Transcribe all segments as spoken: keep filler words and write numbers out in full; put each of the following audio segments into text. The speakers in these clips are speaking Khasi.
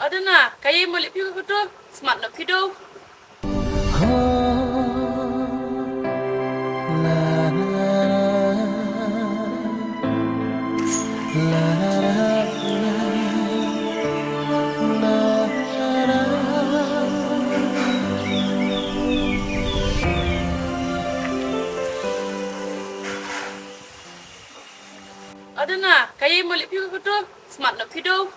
Adana, kayi mo lip phi ko to, smat no phi do. Adana, kayi mo lip phi ko to, smat no phi do.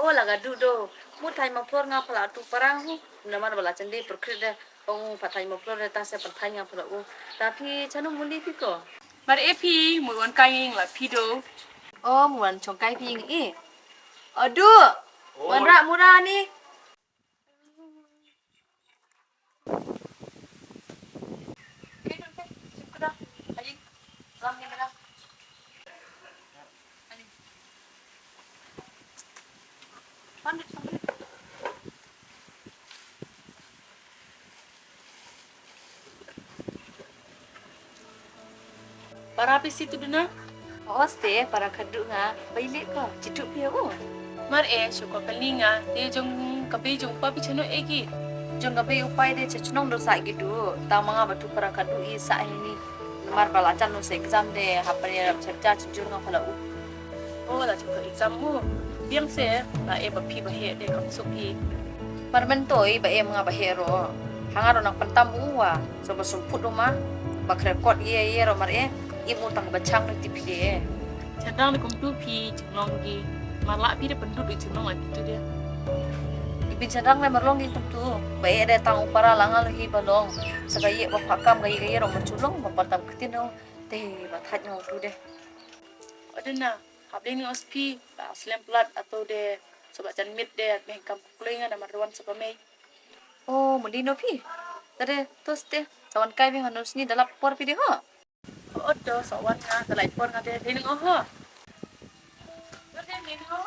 O la ga du do. Mu thai ma phlor nga pala tu parang hu. Namar bala chande perkrit de. Ong pa thai ma phlor de ta se pa thai nga pala u. Ta phi chano muli phi ko. Mar e phi mu wan kai ing la phi do. O mu wan chong kai phi ing e. Adu. Wan ra mura ni. Para phi situ duna? Oste, para khadduh nga, bai leh ko, jitu phi u. Mar e, shu ko kali nga, te jong ka bei jong pa phi chano e ki. Jong ka bei u pai de cha chnong do sa ki du, ta ma nga ba tu para khadduh i sa hini. Mar ba la chan no se exam de, ha pa ne rap cha cha jur nga pala u. O la jong ka exam mu. Biang se, la e ba phi ba he de kam suk i. Mar men to i ba e ma nga ba he ro. Ha nga ro nang pantam u wa. So ba sum put ma. Ba kre kot ye ye ro mar e. I mu tang ba chang ni ti phi de. Chadang de kum tu phi chenglong gi. Mar la phi de pendut i chenglong a ki tu de. I bin chadang de mar long gi kum tu. Ba e de tang u para la nga lo hi ba long. Sa ga ye ba pha kam ga ye ga ye ro mar chu long ba pantam ktin no. Te ba thaj no tu de. Adana. Hap dei ni os phi, ba slem plat ato de, so ba jan mit de, at meh kam kloi nga namar wan so ba mei. O, mudi no phi. Tade, tos te, sa wan kai meh hanu sni dalap por phi de ho. O, to, sa wan nga, dalai por nga de, dei ni ho. Dei ni ho.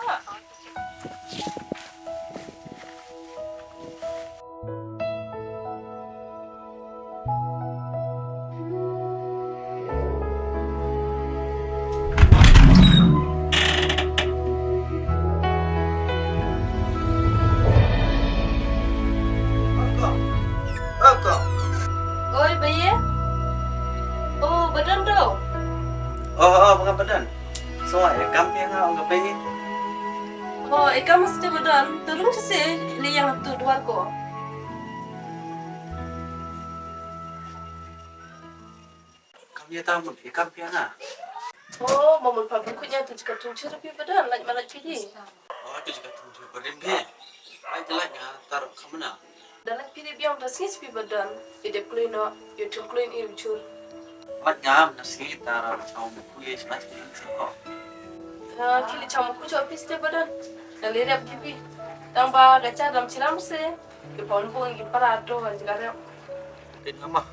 Oi, Baye. Oh, ba don do. Oh, oh, ba don. So, e kam phi nga ong ka phi. Oh, e kam mesti ba don. Tolong si li yang tu dua ko. Kam ya ta mut, e kam phi nga. Oh, ma mut pa bukut nya tu jaka tung chur phi ba don, lait ma lait phi di. Oh, tu jaka tung chur ba rim phi. Lait lait nga tar kam na. Da lait phi di biang da sngi spi ba don. I dep kloi no, i tu kloi i u chur. Mat ngam da sngi tar chong ku ye smat ni sa ko. Ah, kili chong ku cho piste ba don. Da le rep di phi. Tang ba ga cha dam chiram se. Ki pon bung ki para to ban jika rep. Din ama.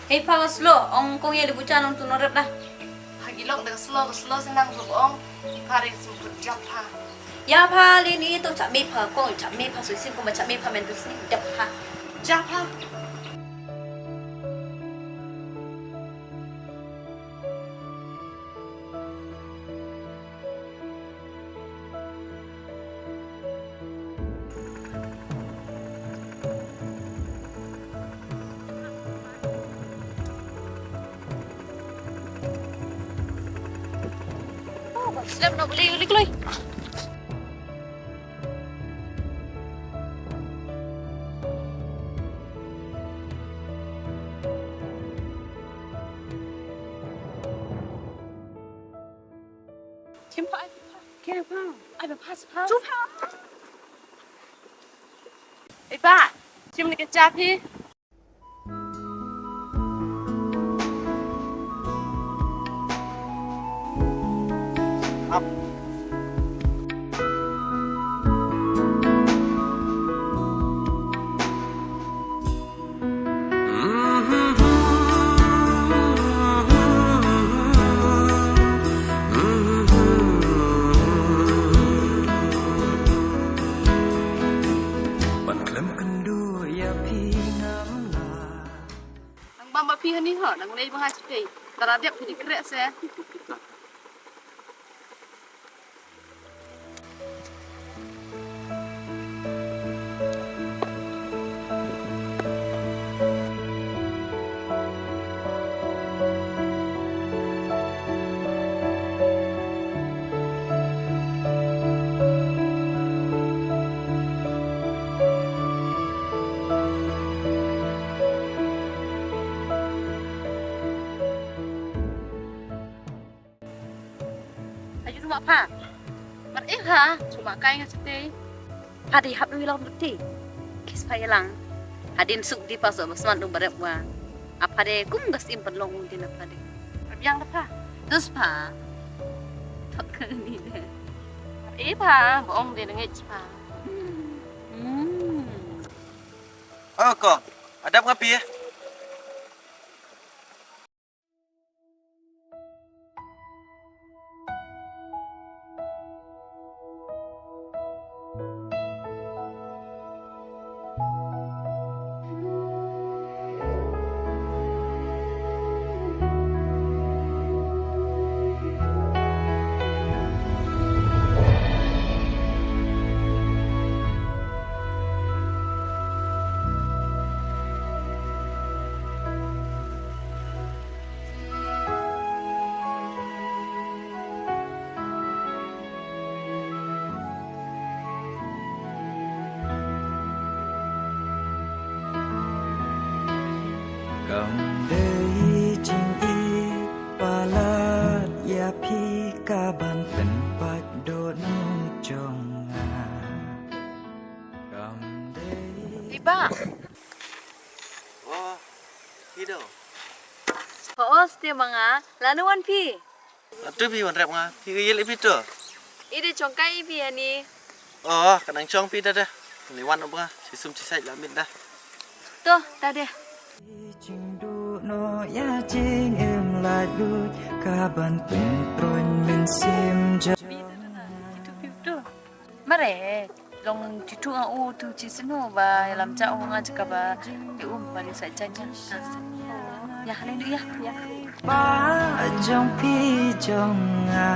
Hei pha, ka slow, ong kong ïa li bucha nong tu nong rep dah. Ha, ki lok da ka slow, ka slow sa nang ruh ong. Ki pha re ka semput jap pha. Ïa pha, li ni to chap me pha, kong chap me pha, sui sin kong ba chap me pha men tu sini jap pha. Jap pha. Oh, slem na beli, beli keloi. Chim pha, ai pha. Kya pha? Ai pha, pha, pha. Chu pha. Ai pha. Chim ni ka cha phi. Up. Phi hani ho, nang lei ba nga chitei. Tara dep phi di krek se. Ayu ma pha. Mar eh ha, cuma kai nga chitei. Pha dei hap dei long dei. Kis pha ilang. Hadin suk di paso basman dum barep wa. Apa de kum gas im pan long un din apa de. Biang da pha. Tus pha. Tok ke ni de. Mar eh pha, ba ong de ngej pha. Hmm. Oh, ko. Adap ngapi eh? Kam dei jingïeit palat ïa phi ka ban pynpait dohnud jong nga. Kam dei. Iba. Oh, kido. Ho, os te manga, lanu wan phi. Atu phi wan rep nga, phi ka yel ipi to. Ide chong kai ipi ani. Oh, ka nang chong phi da da. Ni wan ba nga, si sum si sai la mit da. To, ta de. Jing du no ya jing em la du ka ban pyn troin men sim ja. Mare, long titu a u tu chi sinu ba lam cha u nga chaka ba ti um ba ni sa cha cha. Ya hale du ya, ya. Ba jong phi jong nga.